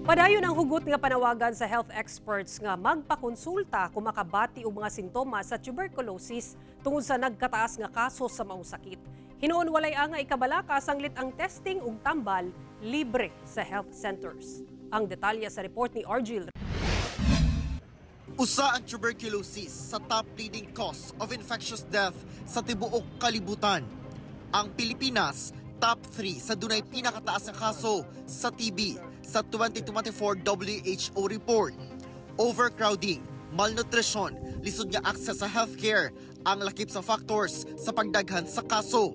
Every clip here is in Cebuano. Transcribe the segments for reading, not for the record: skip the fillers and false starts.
Padayon ang hugot nga panawagan sa health experts nga magpakonsulta kung makabati og mga sintomas sa tuberculosis tungod sa nagkataas nga kaso sa maong sakit. Hinuon walay angay kabalaka sanglit ang testing ug tambal libre sa health centers. Ang detalye sa report ni Argil. Usa ang tuberculosis sa top leading cause of infectious death sa tibuok kalibutan. Ang Pilipinas, top 3 sa dunay pinakataas nga kaso sa TB sa 2024 WHO report. Overcrowding, malnutrition, lisod nga access sa healthcare ang lakip sa factors sa pagdaghan sa kaso.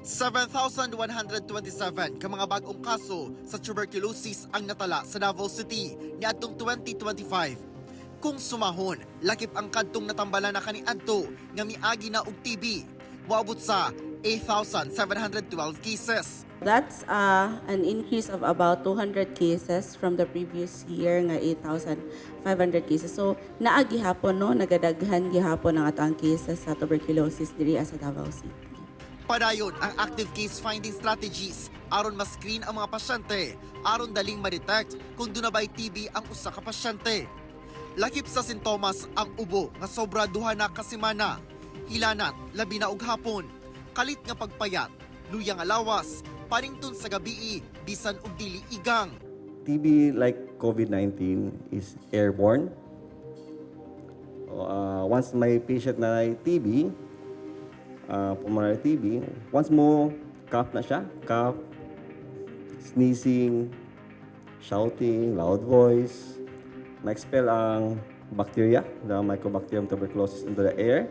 7,127 ka mga bag-ong kaso sa tuberculosis ang natala sa Davao City niadtong 2025. Kung sumahon, lakip ang kadtong natambala na kaniadto nga miagi na og TB, moabot sa 8,712 cases. That's an increase of about 200 cases from the previous year nga 8,500 cases. So naa gihapon, no, nagadaghan gihapon ang atong cases sa tuberculosis diri sa Davao City. Padayon ang active case finding strategies aron ma-screen ang mga pasyente aron daling ma-detect kung duna ba'y TB ang usa ka pasyente. Lakip sa sintomas ang ubo nga sobra 2 na ka semana, hilanat labi na og hapon, kalit nga pagpayat, luya nga lawas, panington sa gabii bisan og dili igang. TB, like COVID-19, is airborne. Once may patient na may TB, pulmonary TB, once mo cough na siya, cough, sneezing, shouting, loud voice, ma-expel ang bacteria, the Mycobacterium tuberculosis, into the air.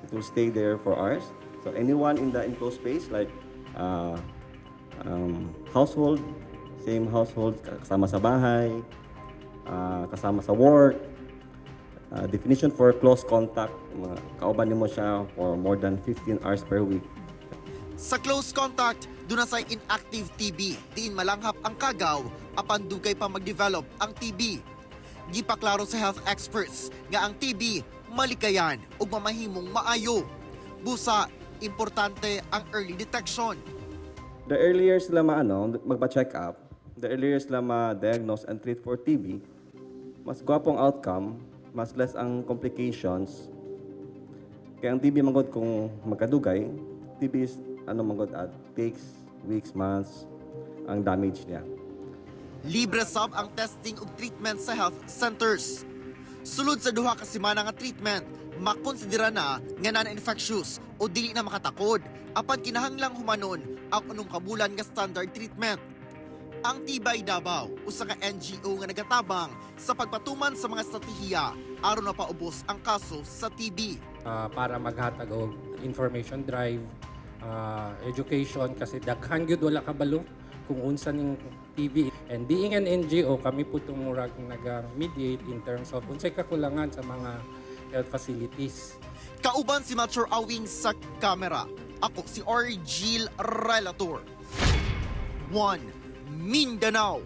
It will stay there for hours. So anyone in the enclosed space, like household, same household, kasama sa bahay, kasama sa work, definition for close contact, mga kauban nimo siya for more than 15 hours per week. Sa close contact, duna say inactive TB, diin malanghap ang kagaw apan dugay pa mag-develop ang TB. Gipaklaro sa health experts nga ang TB malikayan ug mamahimong maayo. Busa, importante ang early detection. The earlier sila maano, magpa-check up, the earlier sila ma-diagnose and treat for TB, mas gwapong outcome, mas less ang complications. Kaya ang TB manggod kung magkadugay, TB is ano manggod at takes weeks, months ang damage niya. Libre sab ang testing ug treatment sa health centers. Sulod sa 2 ka semana nga treatment, makonsidera na nga non-infectious o dili na makatakod apan kinahanglang humanon ang 6 ka bulan nga standard treatment. Ang Tibay Davao, usa ka NGO nga nagatabang sa pagpatuman sa mga estratehiya aron mapaubos ang kaso sa TB. Para maghatag og information drive, education, kasi daghan gyud wala kabalo kung unsa ning TB. And being an NGO, kami po murag naga-mediate in terms of unsay kakulangan sa mga health facilities. Kauban si Melchor Awing sa kamera. Ako si Argil Relator. 1 Mindanao.